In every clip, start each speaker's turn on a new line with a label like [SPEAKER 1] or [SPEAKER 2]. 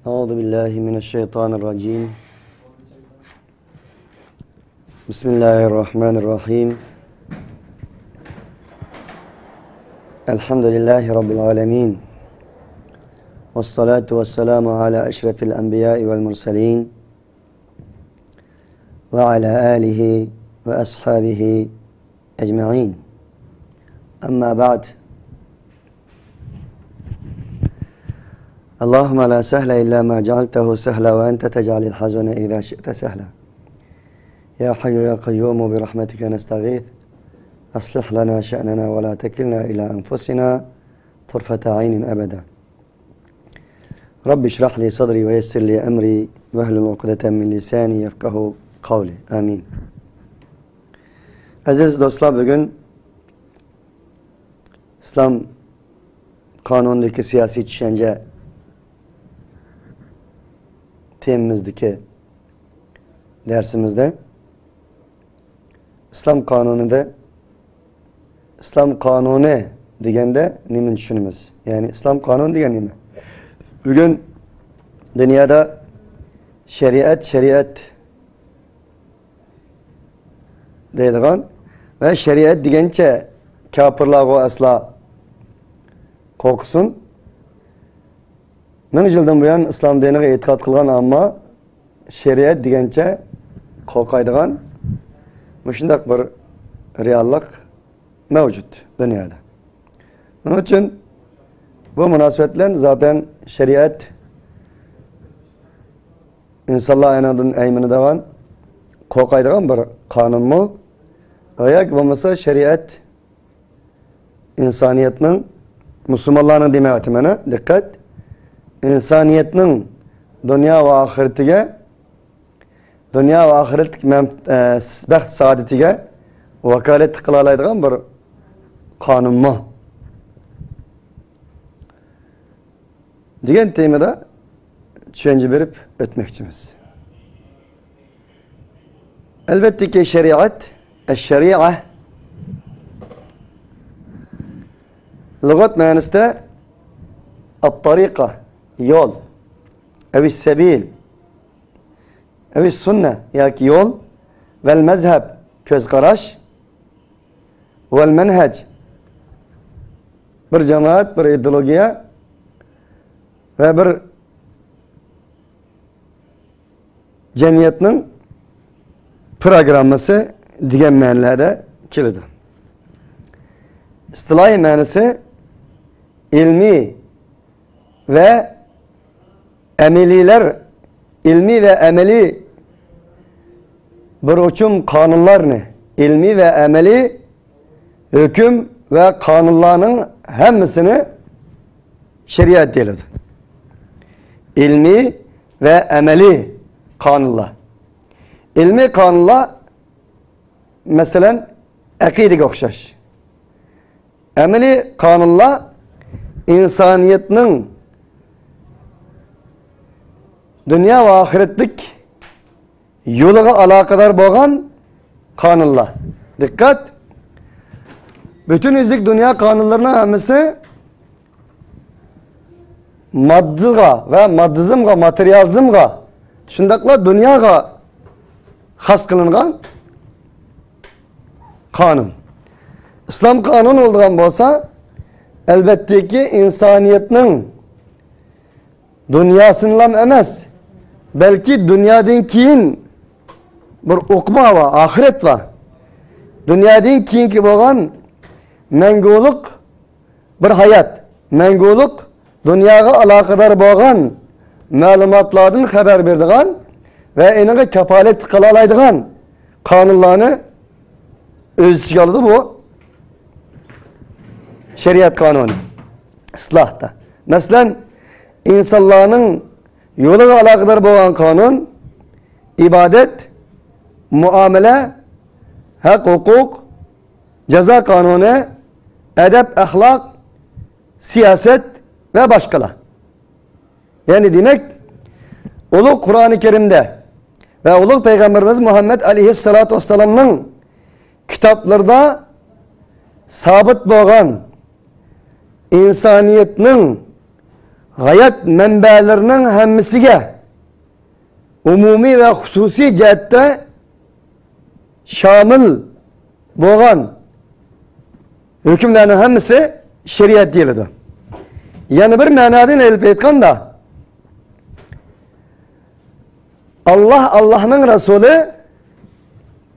[SPEAKER 1] أعوذ بالله من الشيطان الرجيم. بسم الله الرحمن الرحيم. الحمد لله رب العالمين، والصلاة والسلام على أشرف الأنبياء والمرسلين وعلى آله وأصحابه أجمعين. أما بعد، اللهم لا سهل إلا ما جعلته سهلا وأنت تجعل الحزن إذا شئت سهلا. يا حي يا قيوم برحمتك نستغيث، أصلح لنا شأننا ولا تكلنا إلى أنفسنا طرفة عين أبدا. رب اشرح لي صدري ويسر لي أمري واحلل عقدة من لساني يفقه قولي. Amin. Aziz dostlar, bugün İslam kanunundaki siyasi düşünce temimizdeki dersimizde İslam kanununda İslam kanunu deganda nimani tushunamiz? Ya'ni İslam kanunu degan nima? Bugun dunyoda shariat deydigan va shariat degancha kofirlarga aslo qo'rqsin. 1000 yildan buyon islom diniga e'tiqod qilgan, ammo shariat degancha qo'rqaydigan shundoq bir reallik mavjud dunyoda. Buning uchun bu munosabat bilan zaten shariat insonlar aynidan ayminadigan, qo'rqaydigan bir qonunmi yoki bo'lmasa shariat insoniyatning, musulmonlarning demayapti mana, diqqat, insoniyatning dunyo va oxiratiga, dunyo va oxirat baxt saodatiga vakolat qila oladigan bir qonunmi degan temada tushuncha berib o'tmoqchimiz. Elbette shariat, şeria lügat ma'nosida at-tariqa, yo'l, ev sebil, ev sünne yoki yo'l, vel mezheb ko'z qarash, vel menhec bir jamoat, bir ideologiya va bir jamiyatning programmasi degan ma'nolarda keladi. Istilohiy ma'nosi ilmiy va amaliylar, ilmiy va amaliy bir uchum qonunlarni, ilmiy va amaliy hukm va qonunlarning hammasini shariat deyiladi. Ilmiy va amaliy qonunlar. Ilmiy qonunlar masalan aqidaga o'xshash. Amaliy qonunlar insoniyatning dunyo va oxiratlik yo'liga aloqador bo'lgan qonunlar. Diqqat! Bütün yüzlük dünya qonunlarining hammasi maddiga va maddizmga, materializmga, shundaqla dunyoga xos qilingan qonun. İslam qonuni bo'lgan bo'lsa, elbette insoniyatning dunyosini emas, balki dunyodan keyin bir uqba va oxirat va dunyodan keyingi bo'lgan mangulik bir hayot, mangulik dunyoga aloqador bo'lgan ma'lumotlardan xabar beradigan va eniga kafolat qila oladigan qonunlarni o'z ichiga oladi bu shariat qonuni islohda. Masalan, insonlarning yo'liga aloqador bo'lgan qonun ibodat, muomala, haq huquq, jazo qonuni, adab, axloq, siyosat va boshqalar. Ya'ni demak, ulug' Qur'oni Karimda va ulug' payg'ambarimiz Muhammad alayhissalatu vassalamning kitoblarida sabit bo'lgan insoniyatning Hayat menbalarının hammasiga umumiy va xususiy jihatda şamil bo'lgan hukmlarning hammasi shariat deyiladi. Yana bir ma'nodan elib aytganda Allah Allah'ın Resulü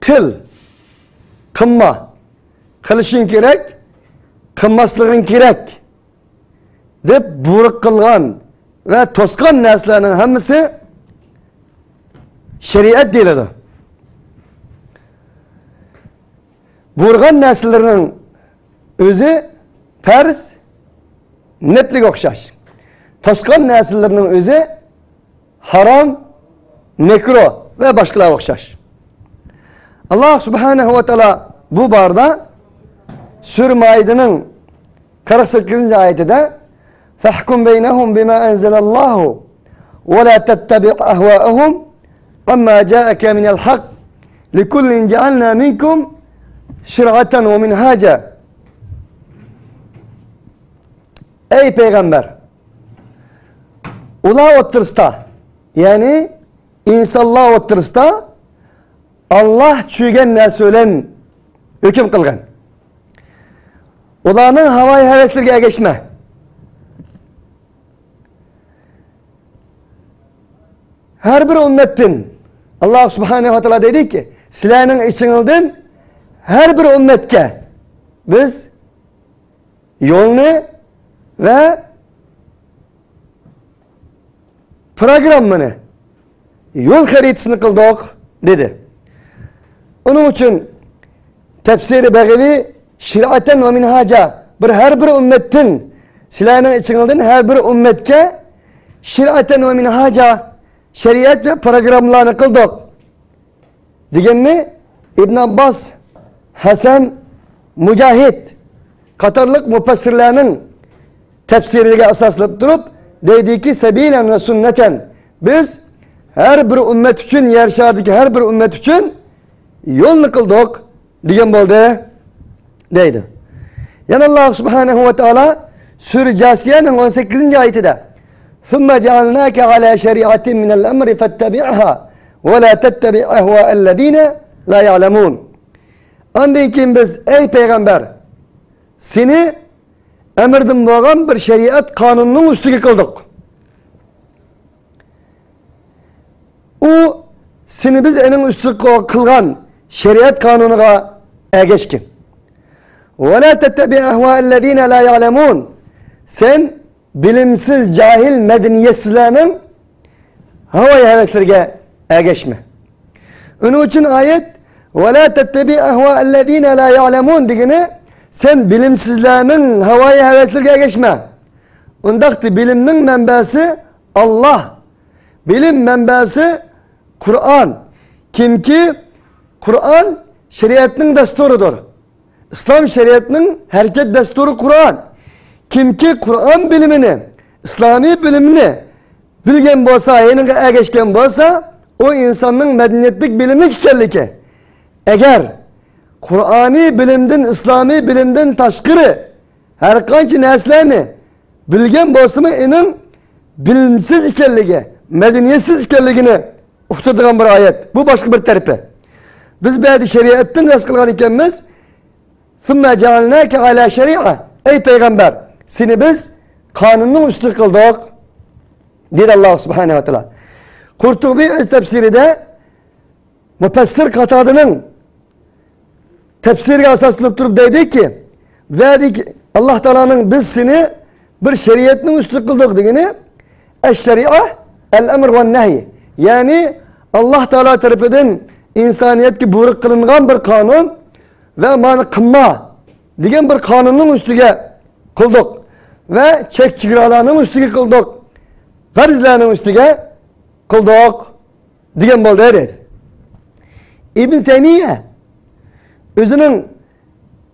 [SPEAKER 1] qil, qilma, qilishing kerak, qilmasliging kerak deb buyruq qilgan va to'sgan narsalarning hammasi shariat deyiladi. Buyurgan narsalarning o'zi farz, nefliga o'xshash. To'sgan narsalarning o'zi harom, mekruh va boshqalarga o'xshash. Allah subhanahu va taolo bu borada Sura Maidaning 48 oyatida فَحْكُمْ بَيْنَهُمْ بِمَا أَنْزَلَ اللّٰهُ وَلَا تَتَّبِعْ أَهْوَاءَهُمْ عَمَّا جَاءَكَ مِنَ الْحَقِّ لِكُلٍّ جَعَلْنَا مِنْكُمْ شِرْعَةً وَمِنْهَاجًا. Ey Peygamber, ular o'ttirisida, ya'ni insonlar o'ttirisida Allah tushirgan narsa bilan hukm qilgan. Ularning havoyi havaslariga ergashma. Her bir ümmetin Allah subhanehu ve teala dedi ki sizlerning ichingizdan her bir ümmetke biz yo'lni ve programını yol xaritasini qildik dedi. Onun için tefsiri Beğevi şir'aten ve minhaca bir her bir ümmetin sizlerning ichingizdan her bir ümmetke şir'aten ve minhaca şeriat ve programlarını kıldık deganni İbn Abbas, Hasan, Mücahid qatorliq mufassirlarning tafsiriga asoslanib turib deydiki sebilen ve sünneten biz her bir ümmet uchun yer sharidagi her bir ümmet uchun yo'lni qildik degan bo'ldi deydi. Yana Allah subhanahu va taolo Sura Jasiyaning 18 oyatida ثُمَّ جَعَلْنَاكَ عَلَى شَرِيعَةٍ مِنَ الْأَمْرِ فَاتَّبِعْهَا وَلَا تَتَّبِعْ أَهْوَاءَ الَّذ۪ينَ لَا يَعْلَمُونَ. Ondan keyin biz ey Peygamber seni emirden bo'lgan bir şeriat kanununun üstüge qildik. U seni biz ening üstüge qilgan şeriat kanuniga ergashgin. وَلَا تَتَّبِعْ أَهْوَاءَ الَّذ۪ينَ لَا يَعْلَمُونَ. Sen bilimsiz, cahil, medeniyetsizlerinin havaya hevesleriga ergashma. Onun için ayet وَلَا تَتَّبِعْ أَهْوَاءَ الَّذ۪ينَ لَا يَعْلَمُونَ degeni sen bilimsizlerinin havaya hevesleriga ergashma. Undaqda bilimning menbasi Allah. Bilim menbasi Kur'an. Kimki Kur'an şeriatning dasturidir. İslam şeriatning hareket dasturi Kur'an. Kimki Kur'an bilimini, İslami bilimini bilgen bolsa, yeniga ergashgan bolsa, o insanın medeniyetlik bilimi ekanligi. Eğer Kur'ani bilimden, İslami bilimden tashqari her qancha narsalarni bilgan bolsa, ening bilimsiz ekanligi, medeniyetsiz ekanligini uqtiradigan bir ayet. Bu başka bir tarafi. Biz bu yerda şeriatdan nas qilgan ekanmiz. ثُمَّ جَعَلْنَاكَ عَلَى شَرِيعَةٍ. Ey Peygamber, seni biz kanunun üstü kıldık dedi Allah subhanehu ve teala. Kurtubi öz tefsiride müfessir Katada'nın tefsiriga asoslanib turib deydi ki verdik Allah Teala'nın biz seni bir şeriatning üstü kıldık degani eş-şeria el-emr ve nehy, yani Allah Teala tarafından insaniyetga buyruq qilingan bir kanun ve mani qilma degan bir kanunun üstüge qildik ve chek chegaralarning üstüge qildik, farzlarning üstüge qildik degan bo'ldi dedi. İbn Teymiye o'zining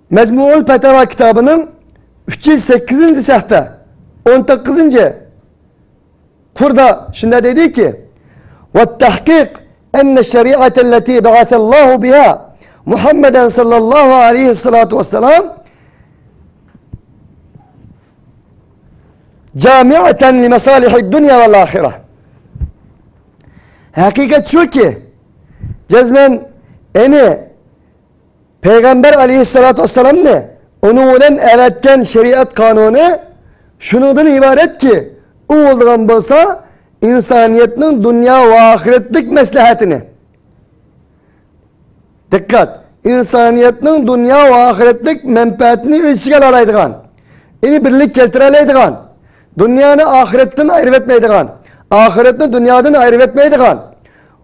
[SPEAKER 1] Mecmu'ul Fetava kitabının 308. sayfa 19. kurda şunda dedi ki ve tahkik enne şeriate allati ba'asallahu biha Muhammeden sallallahu aleyhi salatu vesselam camiaten li mesalihid dünya vel ahire. Hakikat şu ki cezmen eni Peygamber aleyhissalatu vesselam ne? Onu bilen evetken şeriat kanunu şundan ibaret ki o olduğun bolsa insaniyetinin dünya ve ahiretlik meslahatini. Dikkat! İnsaniyetinin dünya ve ahiretlik menfaatini öz içiga alaydigan, ini birlik keltiraleydigan, dünyanı ahiretten ayırıp etmeydigan, ahiretni dünyadan ayırıp etmeydigan,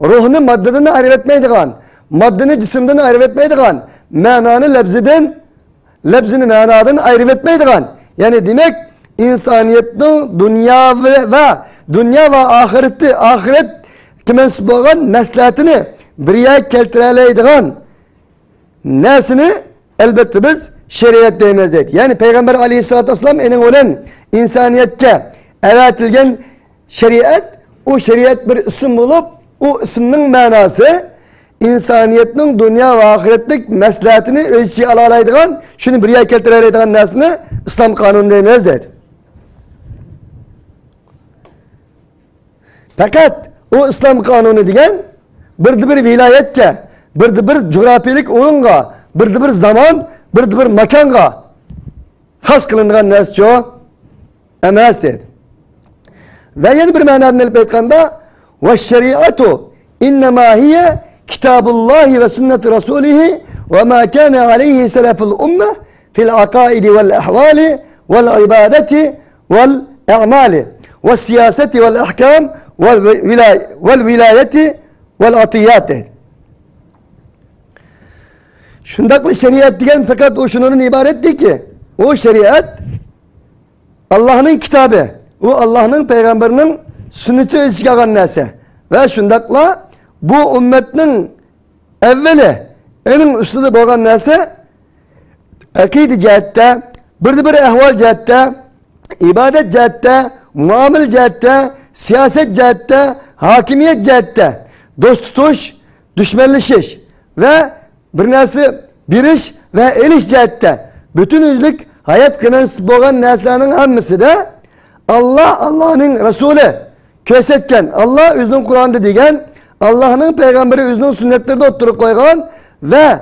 [SPEAKER 1] ruhunu maddeden ayırıp etmeydigan, maddeni cisimden ayırıp etmeydigan, mananı lebziden, lebzini manadan ayırıp etmeydigan. Yani demek insaniyetnin dünya ve dünya ve ahireti, ahiret mensup bo'lgan maslahatini birga keltiraleydigan narsani elbette biz şeriat deymiz deydi. Yani Peygamber aleyhissalatu vesselam ening o'lan insaniyatga avatilgan şeriat, o şeriat bir isim bo'lib, o ismning ma'nosi insaniyatning dünya ve ahiretlik maslahatini o'z ichiga ola oladigan, shuni birga keltira oladigan narsani İslam kanunu deymiz deydi. Fakat o İslam kanunu degan birdi bir vilayetga, birdi bir coğrafilik o'ringa, birdi bir zaman, birdi bir makonga xos qilingan narsa emas dedi. Ve yana bir ma'noni olib aytganda ve şeriatu innema hiye kitabullahi ve sünnet rasulihi ve ma kana aleyhi seleful umme fil akaidi vel ahvali vel ibadeti vel a'mali ve siyaseti vel ahkam vel vilayeti vel atiyat dedi. Şundaklı şeriat degan fakat o şunun ibarettir ki o şeriat Allah'ın kitabı, o Allah'ın peygamberinin sünneti öz içiga olgan narsa ve şundakla bu ümmetnin evveli ening ustida bo'lgan narsa akida jihatda, bir bir ahvol jihatda, ibodat jihatda, muomala jihatda, siyoset jihatda, hakimiyet jihatda do'st tutish, dushmanlashish ve bir narsa berish ve elish jihatda bütün üzlük hayat qilmasi bo'lgan narsalarning hammasida Allah, Allah'ın Resulü ko'rsatgan, Allah o'zining Qur'onda degan, Allah'ın peygamberi o'zining sünnetlerida o'ttirib qo'ygan ve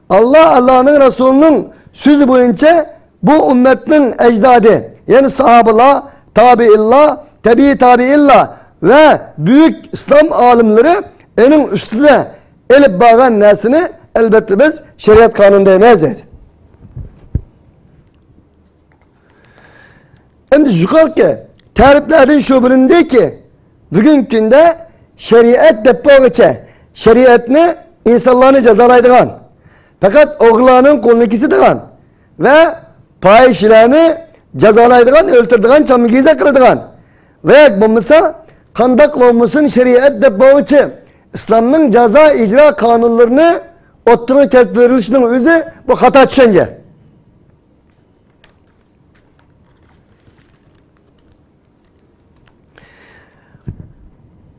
[SPEAKER 1] Allah, Allah'ın Resulü'nün sözü boyunca bu ümmetnin ecdadı, yani sahabeler, tabiillah, tabi tabiillah ve büyük İslam alimleri enin üstüne elip bağan narsani elbette biz şeriat kanunu deymiz dedi. Endi yuqorqi ta'riflardan shu bilindiki, bugungi kunda şeriat deb bo'lguncha şeriatni insonlarni jazolaydigan, faqat o'g'irlarning qo'lini kesadigan ve fohishalarni jazolaydigan, o'ltiradigan, chamgizak qiladigan va bo'lmasa qandoq bo'lmasin şeriat deb bo'lguncha İslamning jazo ijro qonunlarini o'ttirib keltirilishining o'zi bu xato tushuncha.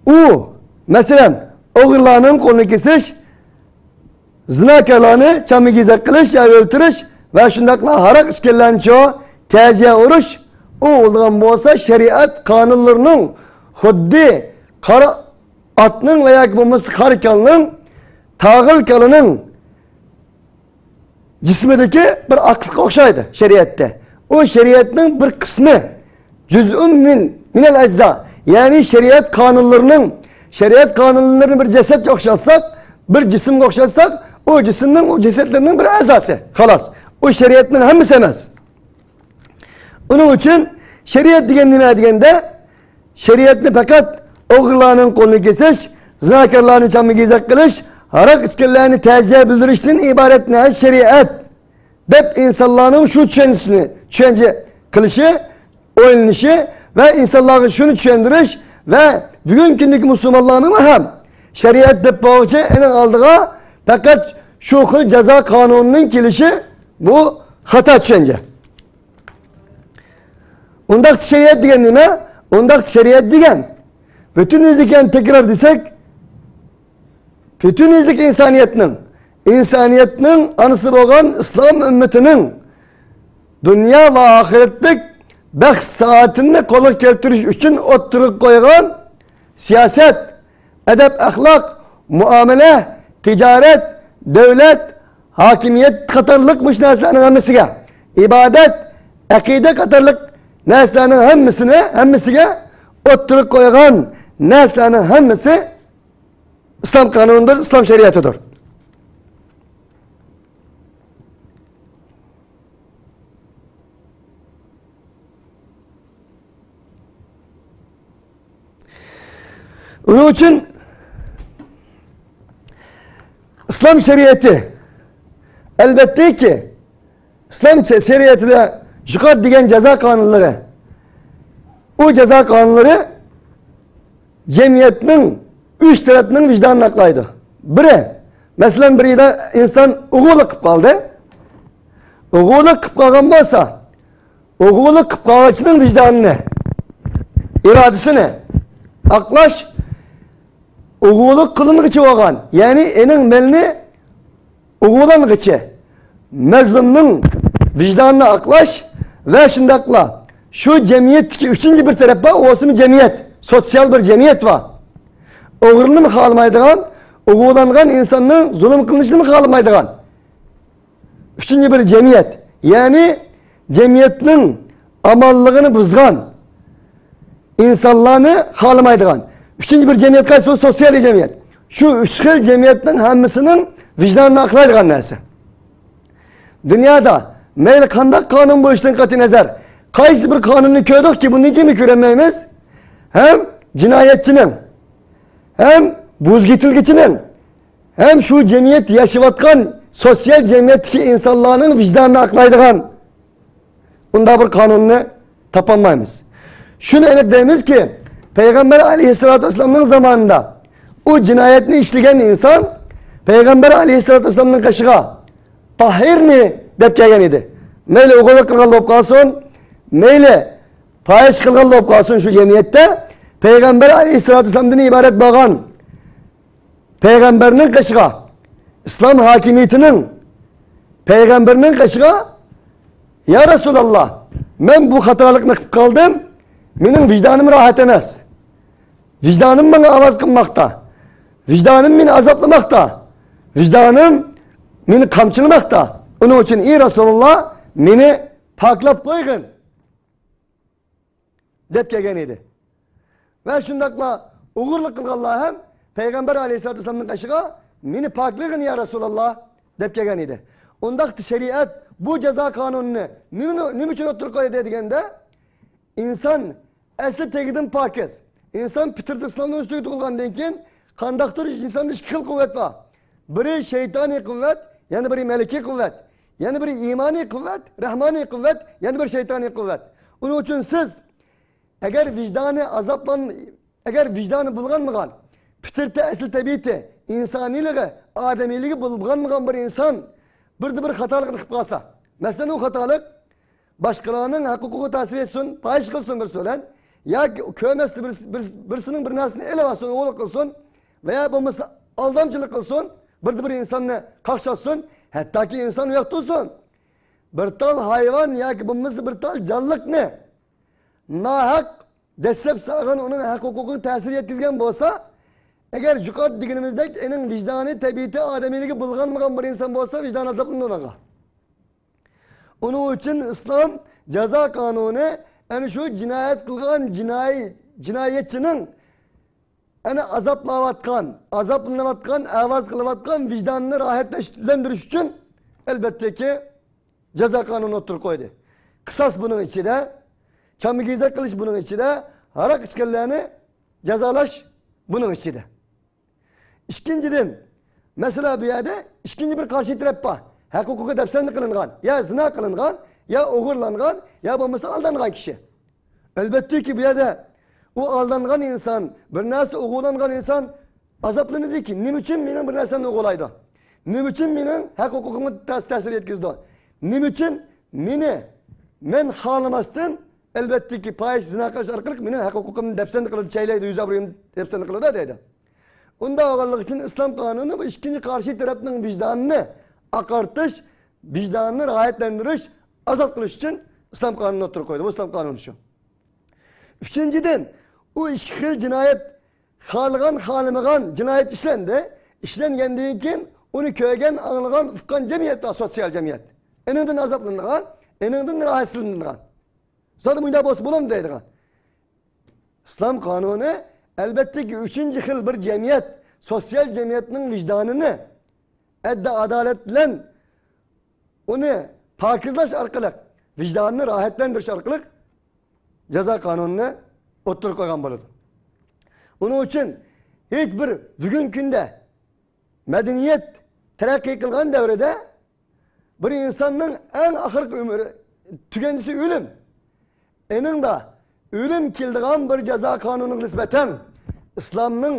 [SPEAKER 1] U mesela o'g'irlarning qo'lini kesish, zinokorlarni chamigizak qilish ya o'ltirish va shundaqla haroq ichganlarni ta'ziya urish, u bo'lgan bo'lsa shariat qonunlarining xuddi qora otning va yoki bo'lmasa qora kalning, tag'il kalining jismidagi bir aqlga o'xshaydi shariatda. O shariatning bir qismi, juz'un minal ajza, yani şeriat kanunlarının bir cesetke o'xshatsak, bir cisimga o'xshatsak, o cisimning, o cesetlerinin bir azası. Xalos. O şeriatning hammasi emas. Uning uchun şeriat degan nima deganda, şeriatni faqat o'g'irlarning qo'lini kesish, zinokorlarni chamigizak qilish, haroq ichganlarni ta'ziya bildirishdan iborat ne şeriat deb insonlarning shu tushunchisini tushuncha qilishi, o'ylanishi ve insanlara şunu tushundirish ve bugünkü gündeki Müslümanlarning ham şeriat deb bo'yicha ening oldiga faqat shu xil jazo qonunining kelishi bu xato tushuncha. Undaq şeriat degan nima? Undaq şeriat degan bütün üzlük tekrar desek, bütün üzlük insaniyetning anısı bo'lgan İslam ümmetining dünya ve ahiretlik baxt soatini qo'lga keltirish uchun o'ttirib qo'ygan siyosat, adab axloq, muomala, tijorat, davlat, hokimiyat qatorliq bu narsalarning hammasiga, ibodat, aqida qatorliq narsalarning hammasiga o'ttirib qo'ygan narsalarning hammasi İslam kanunudur, İslam şeriatıdır. Onun için İslam şeriatı elbette ki İslam şeriatında yukarı degan ceza kanunları, o ceza kanunları cemiyetinin üç tarafının vicdanını aklaydı. Biri, mesela biri de insan uğurluk kılıp kaldı. Uğurluk kılıp kalgan bolsa, uğurluk kılıp kalgıçının vicdanını, iradesini aklaş, uğurluk kılınğıçı olgan, yani enin melini uğurlanğıçı, mezlumның vicdanını aklaş ve şundakla şu cemiyetteki üçüncü bir taraf var, olsun cemiyet, sosyal bir cemiyet var. O'g'irni mi xohlamaydigan, o'g'irlangan insonning zulm qilinishini mi xohlamaydigan üçüncü bir cemiyet, yani cemiyetning amalligini buzgan insanlarni xohlamaydigan üçüncü bir cemiyet qaysi? Sosyal cemiyet. Şu üç xil cemiyetning hammasining vicdanini aqlaydigan narsa. Dünyada mayli qanday qonun bo'lishidan qat'iy nazar, qaysi bir qonunni ko'rdik ki bundan keyin ko'rolmaymiz, ham jinoyatchining, hem buzgitilgichinin, hem şu cemiyet yaşayotgan sosyal cemiyetteki insanların vicdanını aklaydigan bunda bir kanunni tapolmaymiz. Şunu aniq deymiz ki Peygamber aleyhissalatu vesselam'ın zamanında o cinayetni ishlagan insan Peygamber aleyhissalatu vesselam'ın qashig'a tahirni deb kelgan edi. Mayli o'g'irlik qilgan bo'lib qolsin, mayli fahish qilgan bo'lib qolsin, shu jamiyatda Peygamber aleyhissalatu vesselam'dan ibaret bo'lgan Peygamberning qashig'a, İslam hakimiyetinin Peygamberning qashig'a, ya Resulallah, men bu xatolikni qilib qoldim, mening vicdanım rahat emas. Vicdanım bana avaz qilmoqda. Vicdanım meni azoblamoqda. Vicdanım meni qamchilamoqda. Uning uchun ey Rasululloh, meni poklab qo'ygin deb kelgan edi. Va shundaqla o'g'irlik qilganlar ham Peygamber aleyhissalatu vesselam'ın qashig'a meni poklig'in ya Rasululloh deb kelgan edi. Undaqda shariat bu ceza kanununu nima uchun o'tirib qo'ydi deganda, inson asli tegidan pokiz. İnsan fitrat İslam'dan üstüne tug'ilgandan keyin qandaqdir insonda ikki xil quvvat bor. Biri şeytoniy quvvat, yana biri malaki quvvat, yana biri iymoniy quvvat, rahmoniy quvvat, yana bir şeytoniy quvvat. Uning uchun siz agar vicdoni azoblan, agar vicdoni bulg'anmagan, fitrati asl tabiati, insoniyligi, odamiyligi bulg'anmagan bir inson birda bir xatolik qilib qolsa, masalan u xatolik boshqalarning haq-huquqiga ta'sir etsin, fahish qilsin bir so'lan, yoki ko'rmasdi birisining bir narsasini elib olsin, o'g'irlik qilsin veya bo'lmasa aldamchilik qilsin, birda bir insonni qaqshatsin, hattoki inson u yoqda tursin, bir tal hayvon yoki bo'lmasa bir tal jonliqni nohaq dastlab solgan, uning haq-huquqiga ta'sir yetkazgan bo'lsa, agar yuqori deganimizdek ening vijdoni, tabiati, odamiyligi bulg'anmagan bir inson bo'lsa, vijdon azoblanadi unaqa. Uning uchun islom jazo qonuni ana shu jinoyat qilgan jinoyatchining ana azoblayotgan, azoblanayotgan, ovoz qilayotgan vijdonini rohatlantirish uchun albattaki jazo qonuni o'tirib qo'ydi. Qisos buning ichida, chamigizak qilish buning ichida, haroq ichganlarni jazolash buning ichida. Ikkinchidan, mesela bu yerda ikkinchi bir qarshi taraf bor. Haq huquqi dafsanda qilingan, ya zina qilingan, ya o'g'irlangan, ya bo'lmasa aldangan kishi. Elbette ki bu yerda u aldangan inson, bir narsa o'g'irlangan inson azoblanadiki, nima uchun mening bir narsamni o'g'irlaydi? Nima uchun mening haq huquqimga ta'sir yetkazdi? Nima uchun meni men xohlamasdan elbette ki fahish zina qilish orqali mening haq huquqimni dafsanda qilib chaylaydi, yuz obro'yimni dafsanda qiladi deydi. Unda olganlik uchun islom qonuni bu ikkinchi qarshi tarafning vijdonini aqartish, vijdonini rohatlantirish, azod qilish uchun İslam qonunini o'tirib qo'ydi. Bu İslam qonuni shu. Uchinchidan, u ikki xil jinoyat xohlagan xohlamagan jinoyat ishlandi. Ishlangandan keyin uni ko'rgan, anglagan, uqqan jamiyat va sotsial jamiyat. Eninden azaplanadigan, eninden rahatsizlanadigan. Zaten bunday bo'lsa bo'ladimi deydigan. İslam qonuni elbette ki üçüncü xil bir jamiyat, sosyal jamiyatning vicdanını adda adalet bilan uni pokizlash orqali, vicdanını rahatlantirish orqali jazo qonunini o'tirib qo'ygan bo'ladi. Uning uchun hech bir bugungi kunda madaniyat taraqqiy qilgan davrida bir insonning eng oxirgi umri tugandisi o'lim. Eningda o'lim keldigan bir jazo qonuniga nisbatan islomning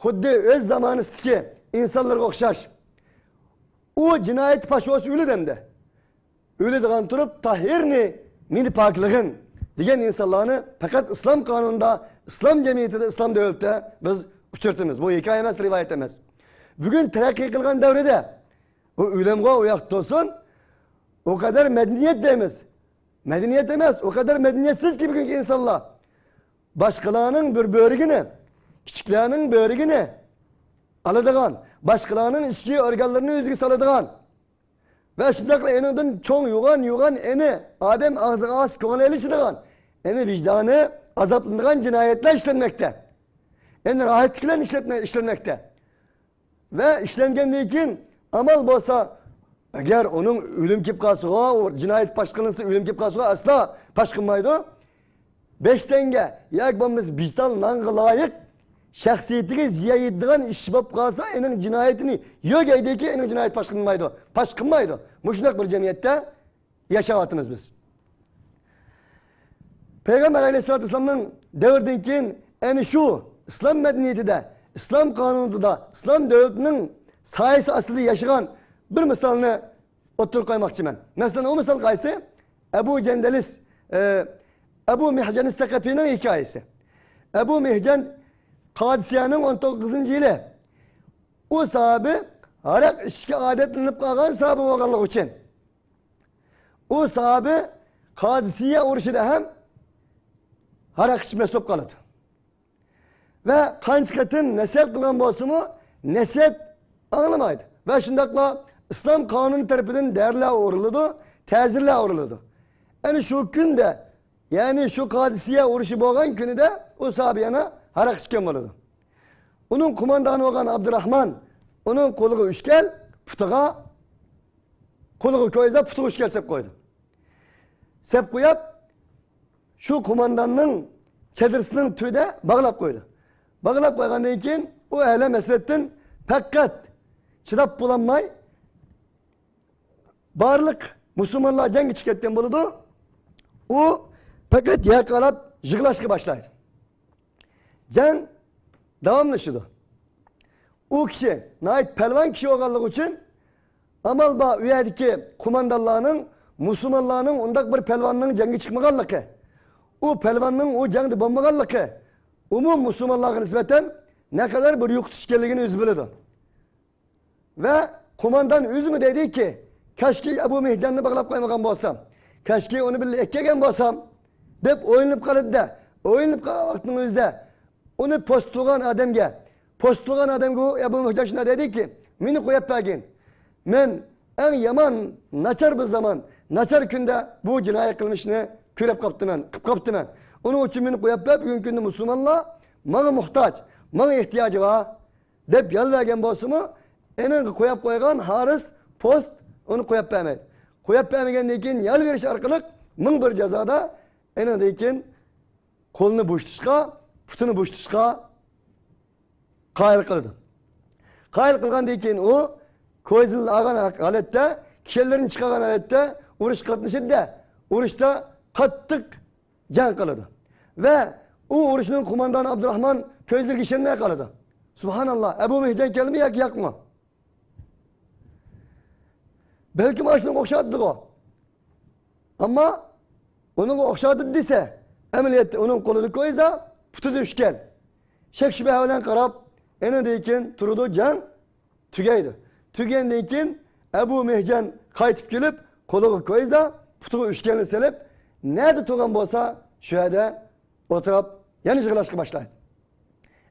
[SPEAKER 1] xuddi o'z zamonasidagi insonlarga o'xshash u jinoyat fosh bo'lsa o'ladi hamda. O'ladigan turib tahirni meni poklig'in degan insonlarni faqat islom qonunida, islom jamiyatida, islom davlatida biz uchirtimiz. Bu hikoya emas, rivoyat emas. Bugun taraqqiy qilgan davrida u o'limga u yoq to'sin, o qadar madaniyat deymiz. Madaniyat emas, o qadar madaniyatsizki bugungi insonlar boshqalarning bir bo'rigini, kichiklarning bo'rigini oladigan, boshqalarning ichki organlarini o'ziga soladigan va shundoqla enidan cho'ng yo'g'on eni odam og'ziga os ko'ngil ilishadigan, eni vijdoni azoblanadigan jinoyatlar ishlanmoqda. Endi rohatliklar ishlanmoqda. Va ishlangandan keyin amal bo'lsa, agar uning o'lim kelib qolsa, jinoyat fosh qilinsa, o'lim kelib qolsa, aslo fosh qilmaydi. 5 tanga yoki bo'lmasa bital nonga loyiq shaxsiyatiga ziyon yetadigan ish bo'lib qolsa, uning jinoyatini yo'q aydiki, uning jinoyat fosh qilmaydi. Fosh qilmaydi. Mushundoq bir jamiyatda yashayapmiz biz. Payg'ambar aleyhissalatu vesselamning davridan keyin ana shu islom madaniyatida, islom qonunida, islom davlatining soyasi ostida yashagan bir misolni o'tirib qo'ymoqchiman. Masalan, o misol qaysi? Abu Jandalis, Abu Mihjan Saqafining hikoyasi. Abu Mihjan Qadisiyaning 19-yili u sahibi aroq ichishga odatlanib qolgan sahibi bo'lganligi uchun u sahibi Qadisiya urushida ham aroq ichmas bo'lib qoladi. Va qancha qatim nasihat qilgan bo'lsa-mu, nasihat anglamaydi. Va shundoqla islom qonuni tarafidan dərlər uğruludu, tezirlər uğruludu. Yani şu günde, yani şu Kadisiye uğraşı boğan günü de o sahabiyana harak içken boludu. Onun kumandanı olan Abdurrahman, onun koluğu üçgel, putuğa, koluğu koyza putuğa üçgel sep koydu. Sep koyup, şu kumandanın çadırsının tüyde bağlap koydu. Bağlap koygandan keyin o ehle meslettin fakat çıdap bulanmay barlık Müslümanlar cengi çıkarttan buludu. O fakat yakalap jig'lashga başlaydı. Can davamlaşıyordu. O kişi nait pelvan kişi olganlığı için amal ba üyediki kumandanlarının Müslümanlarının ondak bir pelvanının cengi çıkmaganlığı, o pelvanın o cengde bulmaganlığı, umum Müslümanlara nispeten ne kadar bir yo'qotishganligini o'zi biladi. Ve kumandan o'zimi dedi ki, keşke Ebu Mihcan'ı bağlap koymagan bolsam, keşke onu birle ekkegan bolsam deb o'ylanib qoladi da, o'ylanib qolgan vaqtning o'zida uni post turgan odamga, post turgan odamga Ebu Mihcan shunday dedi ki, meni qo'yib bergin. Men eng yomon, nachar bir zaman, nachar kunda bu jinoyat qilmishni ko'rib qolibdiman, qilib qolibdiman. Uning uchun meni qo'yib ber, bugungi kunda musulmonlar menga muhtoj, menga ehtiyoji bor deb yalvargan bo'lsa-mu, eni qo'yib qo'ygan Haris post uni qo'yib bermaydi. Qo'yib bermagandan keyin yalvarish orqali 1001 jazoda enidan keyin qo'lini bo'shatishga, putini bo'shatishga qoyil qildi. Qoyil qilgandan keyin u ko'zil olgan holatda, kishilarni chiqargan holatda urush qatnashibdi. Urushda qattiq jang qiladi. Va u urushning qo'mondoni Abdurrahman ko'zlariga ishonmay qoladi. Subhanalloh, Abu Mihjan keldimi yoki yo'qmi? Belki shunga o'xshatdi o. Ammo unga o'xshatdi desa, amaliyotda uning qo'lida ko'ysa, putida uchgan. Shak shubha bilan qarab, endi keyin turdi, jang tugaydi. Tugandan keyin Abu Mihjan qaytib kelib, qo'liga ko'ysa, putiga uchganini silib, Nerede turgan bolsa şu yerde oturup yana yig'lashga başlaydı.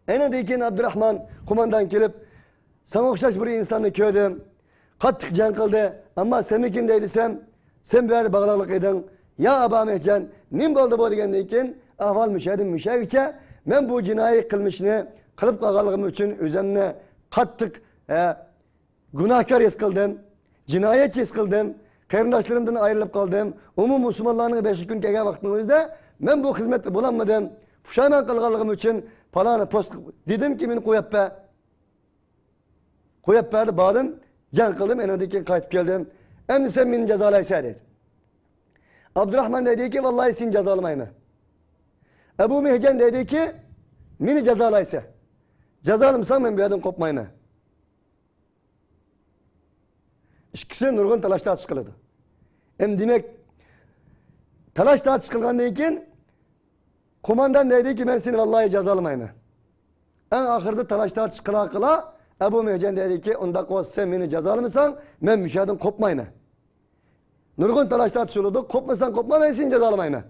[SPEAKER 1] Ana keyin Abdurrahman kumandan kelip sana o'xshash bir insonni ko'rdim. Qattiq jang qildi. Ammo senmikin deysem sen bu yerda bog'liqlik eding. Ya Aba Mehcan nim bo'ldi bu degandan keyin ahvol mushadim mushagicha men bu jinoiy qilmishni qilib qolganligim uchun o'zimni qattiq gunohkor his qildim. Jinoyatchi his qildim. Qarindoshlarimdan ayrilib qoldim. Umum musulmonlarning 5 kun kelgan vaqtning o'zida men bu xizmatda bo'lolmadim. Pushaymon qilganligim uchun falani post dedimki meni qo'yappa. Qo'yappa deb bordim, jang qildim, endi keyin qaytib keldim. Endi sen meni jazolaysan dedi. Abdurrahman dediki vallahi seni jazolamayman. Ebu Mehcan dediki meni jazolaysan. Jazolamsang men bu yerdan qo'pmayman. İkkisi nurg'un talash tortish qiladi. Endi demak talash tortish qilgandan keyin qo'mondan dediki men seni vallahi jazolamayman. Eng oxirida talash tortish qila qila Ebu Mehcan dediki undaq bo'lsa sen meni jazolamasang men mushadan qo'pmayman. Nurg'un talash tortish bo'ladi. Qo'pmasang qo'pma men seni jazolamayman.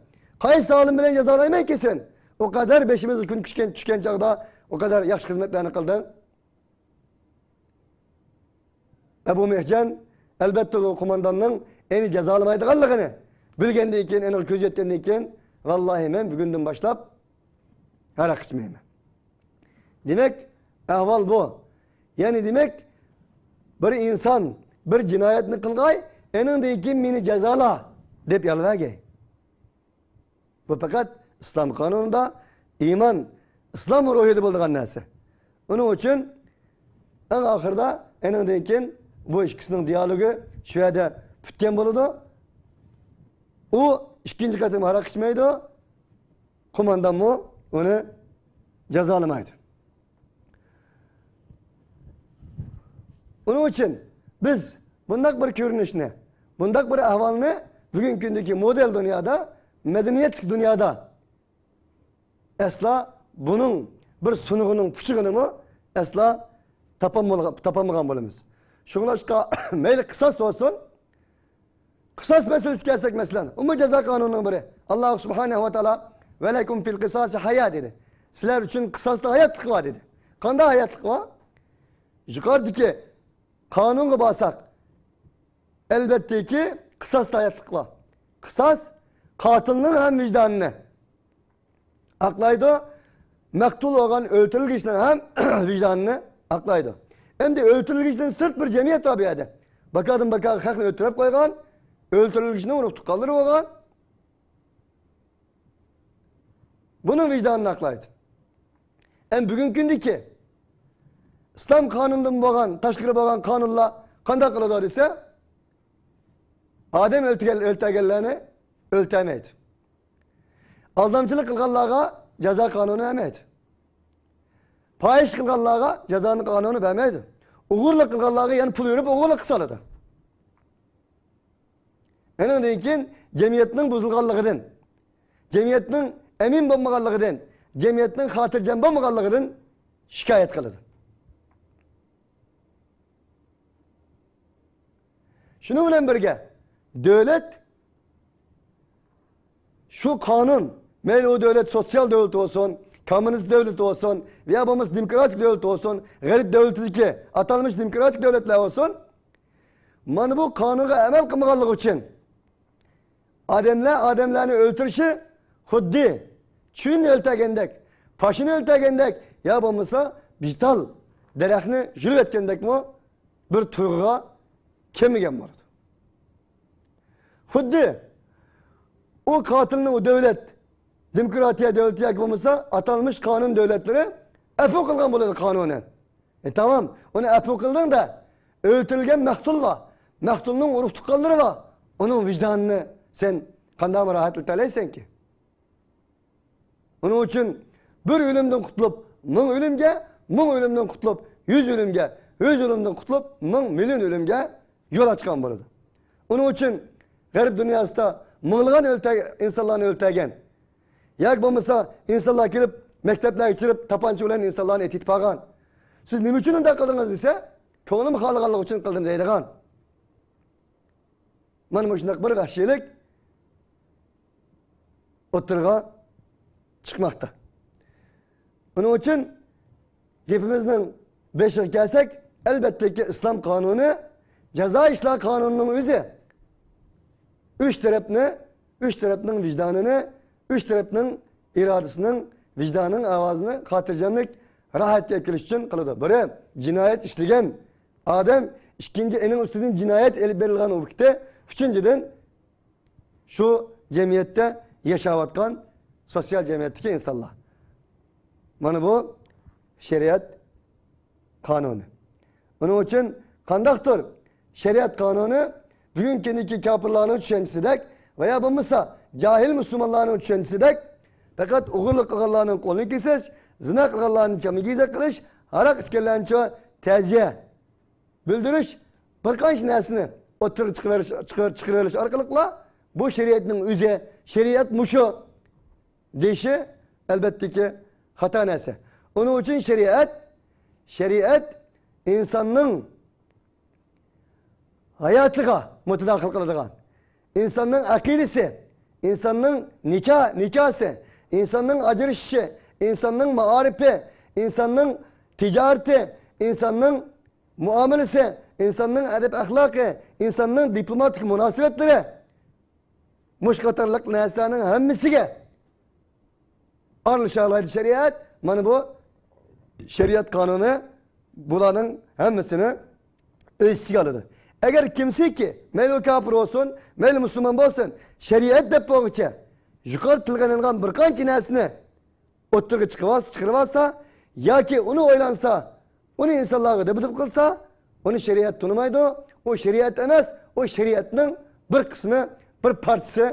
[SPEAKER 1] Qaysi olim bilan jazolayman ki sen? O qadar beşimiz kun tushgan chog'da o qadar yaxshi xizmatlarni qilding. Ebu Mehcan elbette o qo'mondonning eni jazolamaydiganligini bilgandan keyin, eni ko'z yetgandan keyin vallahi men bugundan boshlab aroq ichmayman. Demak, ahvol bu. Ya'ni demak, bir inson bir jinoyatni qilgay, eningdan keyin meni jazola deb yalvargay. Bu faqat İslam qonunida iymon, İslam ruhida bo'lgan narsa. Uning uchun eng oxirida eningdan keyin bu ikkisining dialogi shu yerda bitgan bo'ladi. U ikkinchi qatim aroq ichmaydi. Qo'mondonmi uni jazolamaydi. Uning uchun biz bundaq bir ko'rinishni, bundaq bir ahvolni bugungi kundagi model dunyoda, madaniyatlik dunyoda aslo buning bir sunug'ining puchig'ini aslo topolmagan bo'lamiz. Shunglashqa mayli qisos olsun. Qisos masalasi kelsak masalan, umumiy jazo qonunining biri. Alloh subhanahu va taolo va lakum fil qisosi hayot dedi. Sizlar uchun qisosda hayotlik bor dedi. Qanday hayotlik bor? Yuqoridagi qonunga borsak, elbattaki qisosda hayotlik bor. Qisos qotilning ham vijdonini aqlaydi, maqtul bo'lgan o'ltirilgishning ham vijdonini aqlaydi. Endi o'ltirilgishdan sirt bir jamiyat bor bu yerda. Bakadan bakaga haqni o'ltirib qo'ygan, o'ltirilgishni uni tuqqanlari bo'lgan. Bunun vicdanını aqlaydi. Endi bugungi kundagi İslam qonunidan bo'lgan, tashqari bo'lgan qonunlar qanday qiladi desa, odam o'ltirganlarni o'ltirmaydi. Aldamchilik qilganlarga jazo qonuni bermaydi. Fahish qilganlarga jazoni qonuni bermaydi. O'g'irlik qilganlarga yana pul berib o'g'irlik qilsa. Undan keyin jamiyatning buzilganligidan, jamiyatning emin bo'lmaganligidan, jamiyatning xotirjam bo'lmaganligidan shikoyat qiladi. Shuning bilan birga davlat shu qonun, mayli u davlat sotsial davlat bo'lsin, komünist devleti olsun veya babamız demokratik devleti olsun, garip devletideki atanmış demokratik devletler olsun, mana bu kanunga amel qilmaganligi uchun adamlar adamlarni o'ltirishi xuddi chuyni o'ltagandek, pashini o'ltagandek ya bo'lmasa bital daraxtni yulib etgandekmi bir tuyg'uga kelmagan bo'ladi. Xuddi o katilni o devlet, demokratiya devleti yoki bo'lmasa atalmış kanun devletleri afu qilgan bo'ladi kanunen. Tamam, onu afu qilding da o'ltirilgan maqtul var. Maqtulning urug' tuqqanlari var. Onun vicdanını sen qanday rahatlatalaysan ki? Onun uchun bir o'limdan qutulib ming o'limga, ming o'limdan qutulib 100 o'limga, 100 o'limdan qutulib 1000 million o'limga yo'l ochgan bo'ladi. Onun uchun g'arb dunyosida minglagan insonlarni o'ltirgan, yoki bo'lmasa insonlar kelib maktablarga kirib tapancha bilan insonlarni etib qolgan. Siz nima uchun unday qildingiz desa, ko'nglim xohlaganligi uchun qildim deydigan. Mana shunday bir vahshiylik o'tirg'a chiqmoqda. Uning uchun gapimizning beshiga kelsak, albattaki islom qonuni, jazo ishlar qonunining o'zi uch tarafni, uch tarafning vijdonini, uch tarafning irodasining, vijdonning ovozini xotirjamlik, rohatga kirish uchun qiladi. Biri jinoyat ishlagan odam, ikkinchi ening ustidan jinoyat elib berilgan obyekti, uchinchidan shu jamiyatda yashayotgan sotsial jamiyatdagi insonlar. Mana bu shariat qonuni. Buning uchun qandaqdir shariat qonuni bugungi kundagi kofirlarning tushunchasidek veya bo'lmasa cahil musulmonlarning tushunchasidek faqat o'g'irlik qilganlarning qo'lini kesish, zina qilganlarni chamigiza qilish, aroq ichganlarni ta'ziya bildirish, bir qancha narsani o'tirib chiqarilish orqali bu shariatning o'zi, shariat mushu deyishi albattaki xato narsa. Uning uchun shariat insonning hayotiga mutadaxil qiladigan, insonning aqidasi, insonning nikosi, insonning ajrashishi, insonning maorifi, insonning ticorati, insonning muomalasi, insonning adab axloqi, insonning diplomatik munosabatlari, mush qatorliq narsalarning hammasiga aralasha oladi shariat. Mana bu shariat qonuni bularning hammasini o'z ichiga oladi. Agar kimsiki mayli kofir bo'lsin, mayli musulmon bo'lsin, shariat deb bo'lguncha yuqori tilga olingan bir qancha narsani o'ttirga chiqarib olsa yoki uni o'ylansa, uni insonlarga deb qilsa, uni shariat tunimaydi. U shariat emas, u shariatning bir qismi, bir parchasi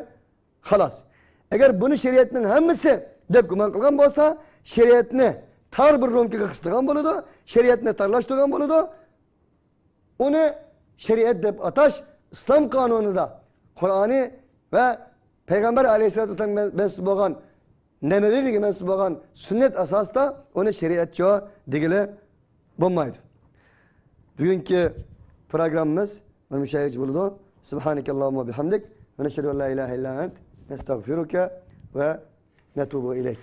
[SPEAKER 1] xolos. Agar buni shariatning hammasi deb gumon qilgan bo'lsa, shariatni tor bir romkaga qistirgan bo'ladi, shariatni torlashtirgan bo'ladi. Uni shariat deb atash islom qonunida Qur'oni va payg'ambar aleyhissalatu vesselam mansub bo'lgan, nabaviyga mansub bo'lgan sunnat asosida uni shariatcha degili bo'lmaydi. Bugungi programmamiz mana shu yergacha bo'ldi. Subhanakallohumma bihamdik va nashhadu an la ilaha illa ant nastag'firuka va natubu ilayk.